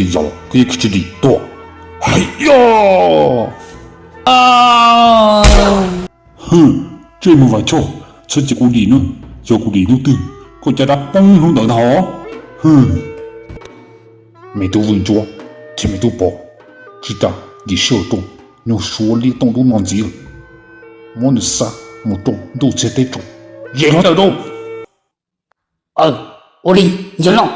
Yog koj yeej khiav tsis dim tuaj. Hais yog! Hwm, tsej muag Vam Choj, txhob cia kuv dim na, yog kuv dim hnub twg koj caj dab poob hnub ntawd ntag. Hwm, me tub Vwj Ntsuab thiab me tub Pov, tsis tas nkim sij hawm rau, nyuag suav liab tooj dub no ntxiv, muab nws xa mus rau ntuj txhiab teb tso, zem hlo ntawm rau. Ua li, yawg laus.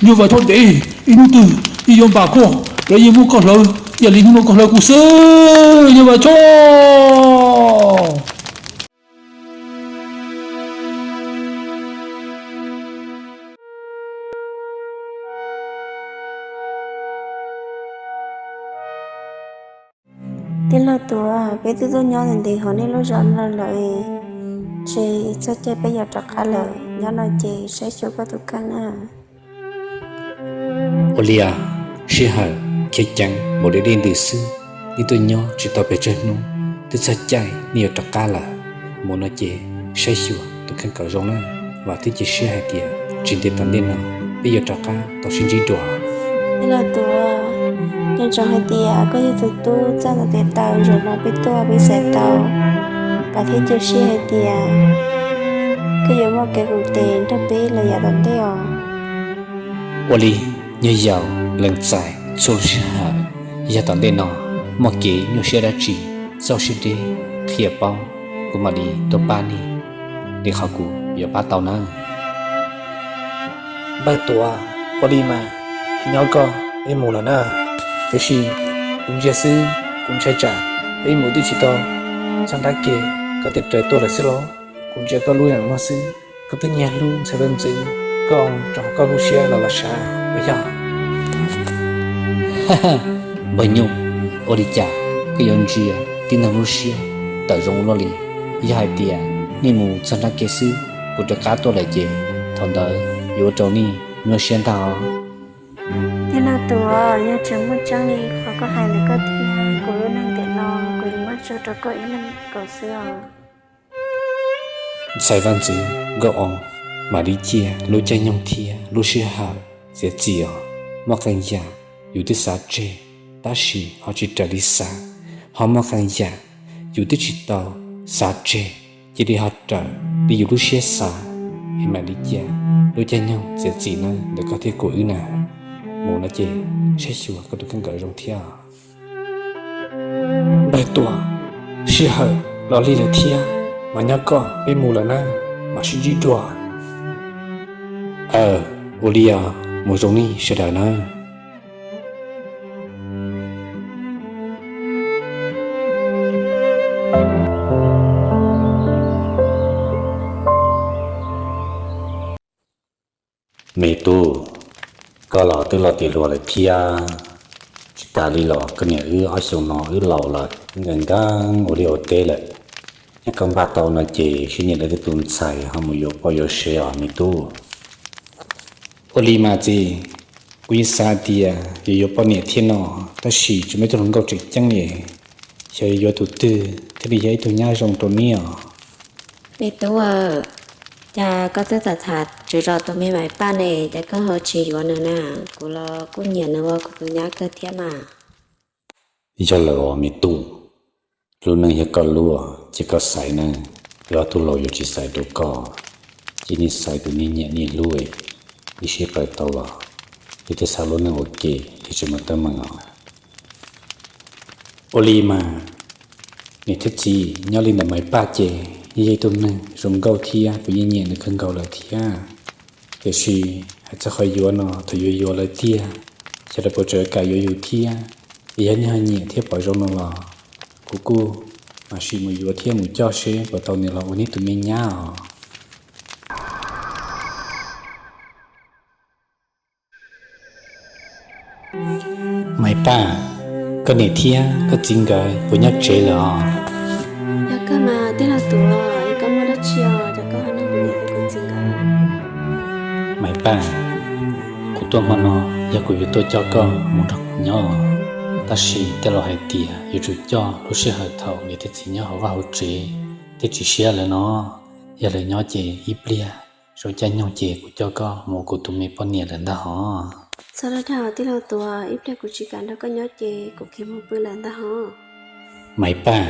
Nyuag Vam Choj dev, ib hnub twg yeej yuav npam koj, lawv yeej muab koj hlawv ib yam li hnub no koj hlawv kuv xwb, nyuag Vam Choj. Tij laug Tuam, peb twb tuaj nyob ntev ntev hauv nej lub zos no lawm, ces txog caij peb yuav rov qab lawm, nyob no ces saib xyuas koj tus kheej na. Ua li, sij hawm khiav ceev npaum deb deb ntws xwb, nej tuaj nyob tsis tau pes tsawg hnub, twb txog caij nej yuav rov qab lawm. Mus no ces saib xyuas tus kheej kom zoo na, vam thiab cia siab hais tias tsis ntev tom ntej no peb yuav rov qab tau sib ntsib dua. Tij laug Tuam, nco ntsoov hais tias koj yog tus tub txawj ntawv tes taw, zaum no peb tuaj peb xaiv tau, vam thiab cia siab hais tias koj yuav muaj kev koom tes nrog peb los yav tom ntej os. Ua li, nyuag yaus lees txais txhua lub sij hawm, yog tom ntej no muaj kev nyuaj siab dab tsi, txaus siab deb qhia paub, kuv mam li tuaj pab nej li qhov kuv yuav pab tau nawb. Npawg Tuam, ua li mas, nyob koj, peb mus lawm na. Tiam sis kuv ntsia xwb, kuv ntshai tsam peb mus twb tsis tau txog nrab ke, koj twb raws tuaj lawm xwb los? Kuv ntsia koj lub zeem muag xwb, koj twb nyiag hlub ntxhais Vaj Ntxwv, koj rau koj lub siab los los sav puas yog? Npawg Nyuj, ua li cas koj yuav ntsia tib neeg lub siab tawm zoo ua luaj li? Yog hais tias nej mus txog nrab ke xwb, kuv rov qab tuaj lawm ces thaum ntawd yuav ua rau nej nyuaj siab ntag os. Tij laug Tuam, yog tseem muaj tseeb li qhov koj hais ntawm koj thiab kuv lub neej tiam no, kuv yuav muab tso rau koj ib leeg kaum xwb os. Ntxhais Vaj Ntxwv Nkauj Oo, mam li cia lub caij nyoog thiab lub sij hawm txiav txim os. Muaj qee yam yus twb xav tseg, tab sis ho tsis raws li xav, ho muaj qee yam yus twb tsis tau xav tseg, cia li ho raws li yus lub siab xav, es mam li cia lub caij nyoog txiav txim nawb ntawm koj thiab kuv wb na. Mus no ces saib xyuas koj tus kheej kom zoo thiab. Npawg Tuam, sij hawm los lig lawm thiab, mas nyob koj, peb mus lawm na, mam sib ntsib dua. Aw, ua li os, mus zoo nej sawv daws nawb. Me tub, koj los twb los tiav hluas lawm thiab. Tsis tas li los koj niam wb ob xyoos no wb laus lawm, wb nkees nkees ua liaj ua teb lawm. Yog koj npaj tau no ces sib nyiam lawv tej tus ntxhais ho mus yuav poj yuav sev os me tub. Ua li mas txiv, kuv yeej xav hais tias yuav yuav poj niam thiab no, tab sis tseem muaj ib tug hluas nkauj tseem ceeb li, xyov yuav yuav tus twg thiaj li yog ib tug nyab zoo rau neb os. Me tub aw, cas koj twb tham tham tswv zos tus me Maiv Paj ne, cas koj ho tsis yuav nws na? Kuv los kuj nyiam nws ua kuv tus nyab kawg thiab mas. Yog lawm os me tub, lub neej yog koj lub, cia koj xaiv nawb, wb ob tug laus yuav tsis xaiv rau koj. Cia nej xaiv tus nej nyiam nej hlub, nej sib qawm tau los, wb thiaj xav lub neej ua ke thiaj tsis muaj teeb meem os. Ua li mas, niam thiab txiv, nyob li ntawm Maiv Paj ces yeej yog ib tug neeg zoo nkauj thiab kuv yeej nyiam nws kawg nkaus lawm thiab. Tiam sis hais txog qhov yuav no, thaum yuav yuav lawm tiag, xyov lawv puas tseem kam yuav yus thiab. Es yog nej ho nyiam thiab pom zoo no los kuv kuj mam sim mus yuav thiab mus coj seb puas tau nws los ua neb tus me nyab os. Maiv Paj, koj niam thiab koj txiv nkawd puas nyob tsev lawm os? Yog kawg mas tij laug Tuam, koj muaj dab tsi os, cas koj ho nug kuv niam thiab kuv txiv nkawd? Maiv Paj, kuv tuaj hmo no yog kuv yuav tuaj coj koj mus nrog kuv nyob, tab sis tej laus hais tias yuav tsum coj lub sij hawm thaum niam thiab txiv nyob hauv vaj hauv tsev thiaj tsis siab lawm no. Yog lawv nyob ces ib pliag, saum caij nyoog ces kuv coj koj mus kuv tus me poj niam lawm ntag hos. Txhob dag tij laug Tuam, ib pliag kuv tsis kam nrog koj nyob ces kuv khiav mus pw lawm ntag hos. Maiv Paj,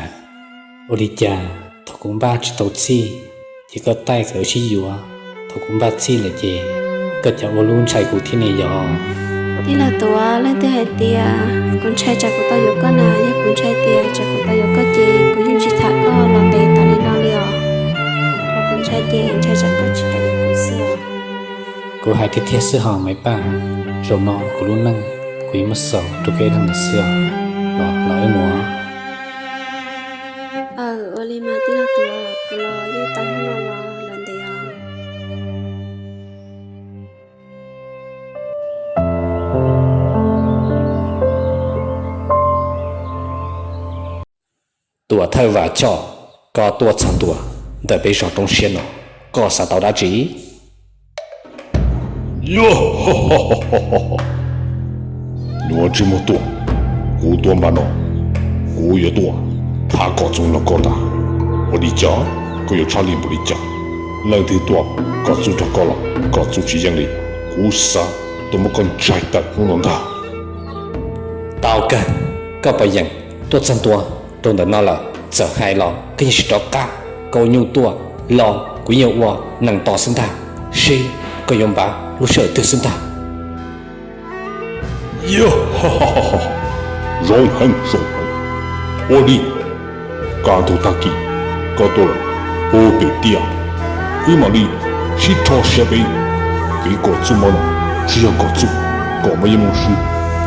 ua li cas thaum kuv npaj tsis tau txhij ces koj taij kom wb sib yuav, thaum kuv npaj txhij lawm ces koj cas ua lub ntshai kuv thiab ne yog? Tij laug Tuam, leej twg hais tias kuv ntshai tsam kuv tau yuav koj na? Yog kuv ntshai tias tsam kuv tau yuav koj ces kuv yeej tsis tham koj los ntev tas li no li os. Thaum kuv ntshai ces ntshai tsam koj tsis kam yuav kuv xwb os. Kuv hais tiag tiag xwb hos Maiv Paj, zaum no kuv lub neej kuv yuav muab xaus rau koj ib leeg lawm xwb os, los los wb mus. Aw, ua li mas tij laug Tuam, kuv los yeej tau hnub no los lawm ntev os. Tuam thawj Vam Choj, koj tuaj txog ntua ntawm peb zos roob siab no, koj xav tau dab tsi? Nyuaj tsis muaj tuaj, kuv tuaj npav no, kuv yuav tuaj thab kom txooj los koj ntag. Ua li cas koj yuav tshaj lij npaum li cas? Leej twg tuaj kom txuj nrog koj los kom txuj tsis yeej li? Kuv xav tuaj muab koj ntsaig tawm hnub no ntag. Tau kawg, koj puas yeem? Tuaj txog ntua rau ntawm no lawm, txawm hais los koj yeej tsis rov qab. Koj ua nyuj tuaj los kuv yeej ua nees tos xwb ntag, seb koj yuav npav lub sij hawm twg xwb ntag. Yog, zoo heev zoo heev. Ua li, kaj ntug tag kis koj tuaj lawm, puag pem tiaj, wb mam li sib rho siab peb. Kev kom txuj mog no tsis yog kom txuj, kom maj yeej muaj swb,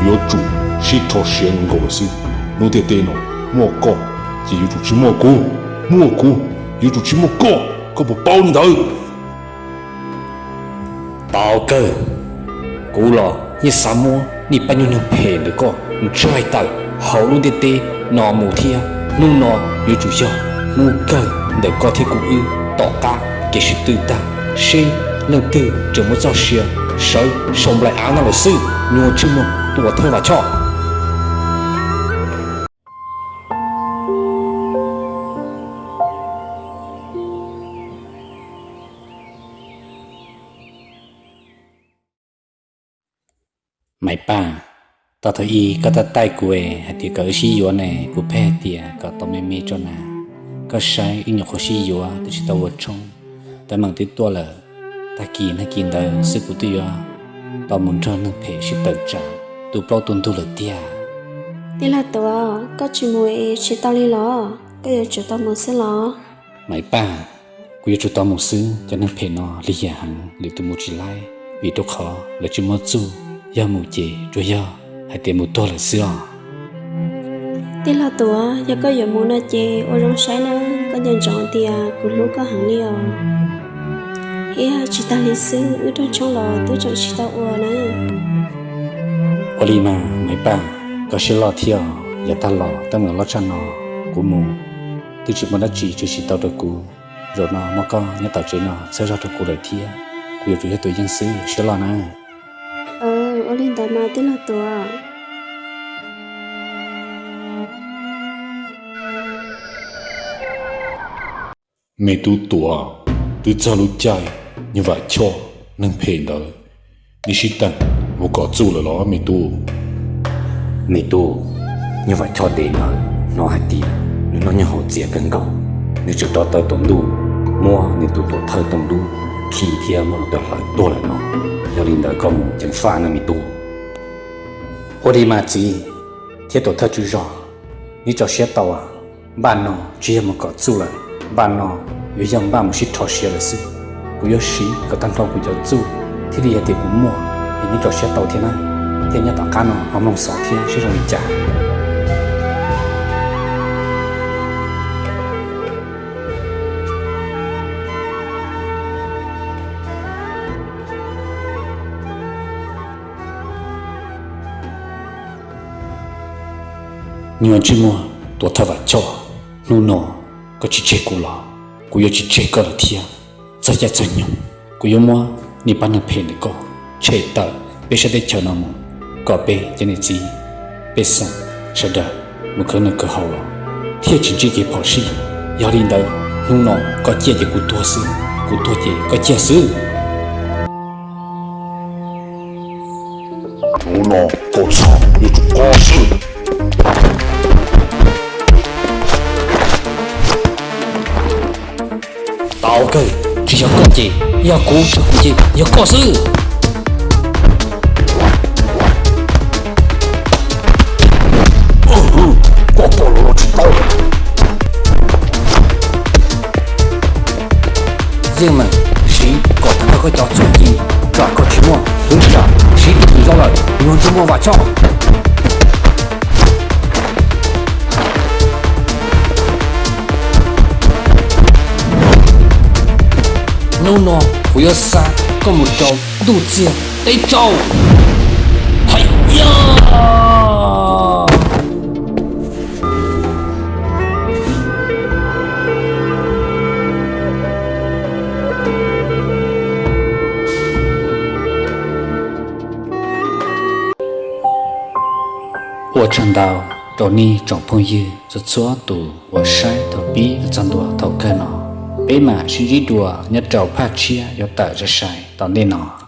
yuav tsum sib rho siab nkaus lawm xwb. Hnub ntiaj teb no muaj koj ces yuav tsum tsis muaj kuv, muaj kuv yuav tsum tsis muaj koj, koj puas paub li ntawd? Tau kawg, kuv los yeej xav muab niag paj nyuj neeg phem ntawm koj ntsaig tawm hauv lub ntiaj teb no mus thiab. Hnub no yuav tsum yog hnub kawg ntawm koj thiab kuv wb tom qab kev sib tw tag, seb leej twg tseem muaj txoj sia sawv sau nplaim av no lawm xwb. Nyuaj tsis muaj, Tuam thawj Vam Choj. Maiv Paj, tau thaum ub koj twb taij kuv hais tias kom wb sib yuav ne, kuv pheej hais tias kom tos me me tso na. Koj saib wb nyuam qhuav sib yuav twb tsis tau ua tshoob, teeb meem twb tuaj lawm. Tag kis nag kis ntawd xwb kuv twb yuav tau mus nrog neeg phem sib tawm tsam tu plaub tu ntug lawm tiag. Tij laug Tuam, koj tsis mus es tsis tau li los? Koj yuav tsum tau mus xwb los? Maiv Paj, kuv yuav tsum tau mus xwb, cov neeg phem no lim hiam heev, lwm tus mus tsis laib, vim rau qhov lawv tsis muaj txuj, yog mus ces tsuas yog hais tias mus tuag lawm xwb os. Tij laug Tuam, yog koj yuav mus no ces ua zoo saib na, koj nco ntsoov tias kuv hlub koj heev li os. Thiab tsis tag li xwb, wb rooj tshoob los twb tseem tsis tau ua na. Ua li mas Maiv Paj, koj siab loj thiab, yav tag los teeb meem loj tshaj no, kuv mus twb tsis muaj dab tsi tshwm sim tau rau kuv. Zaum no muaj koj nyob tom tsev no txhawb zog rau kuv lawm thiab, kuv yuav tsum yog tus yeej xwb, siab loj na. Ua li ntawd mas tij laug Tuam. Me tub Tuam, twb txog lub caij nyuag Vam Choj neeg phem ntawd, nws sib teem mus kom txuj lawm los me tub? Me tub, nyuag Vam Choj dev ntawd hnov hais tias nws noj nyob haus txias kawg nkaus, nws tseem rov taw tom ntuj muab nws tus tuam thawj Tooj Dub khi thiab muab nws tus hlawv tuag lawm no. Yog li ntawd koj mus ceev faj no me tub. Ua li mas txiv thiab tuam thawj tswv zos, neb tso siab tau, npaj no tsis yog mus kom txuj lawm, npaj no yuav yog npaj mus sib rho siav lawm xwb. Kuv yuav siv kom tag nrho kuv cov txuj thiaj li hais tias kuv muaj, es neb tso siab tau thiab na, thiab nyob tom qab no ho mloog xov thiab seb zoo li cas. Nyuag ntsej muag tuam thawj Vam Choj, hnub no koj tsis tseg kuv los kuv yuav tsis tseg koj lawm thiab. Txog caij txog nyoog kuv yuav muab niag pab neeg phem ntawm koj tshem tawm peb sab teb chaws no mus, kom peb cov niam txiv pej xeem sawv daws mus khwv noj khwv haus los thiaj tsis ntsib kev phom sij. Yog li ntawd Hnub no koj ciaj ces kuv tuag xwb, kuv tuag ces koj ciaj xwb. Hnub no koj txhaj yuav tsum koj xwb. Tau kawg, tsis yog koj ces yog kuv, tsis yog kuv ces yog koj xwb. Koj pom los tsis tau. Yeej meem, siv kom tag nrho koj cov txuj ci, tsam koj tsis muaj hwv tsam siv tus tim zoo lawm yuav ntsej muag vam choj. Hnub no kuv yuav xa koj mus rau ntuj txiag teb tsaus. Hais yog! Ua tsaug ntau rau nej tsoom phooj ywg txhua txhua tus uas saib thaum pib los txog ntua thaum kawg no. Peb mam sib ntsib dua nyob rau phaj tshiab yuav tawm sai sai tom ntej no.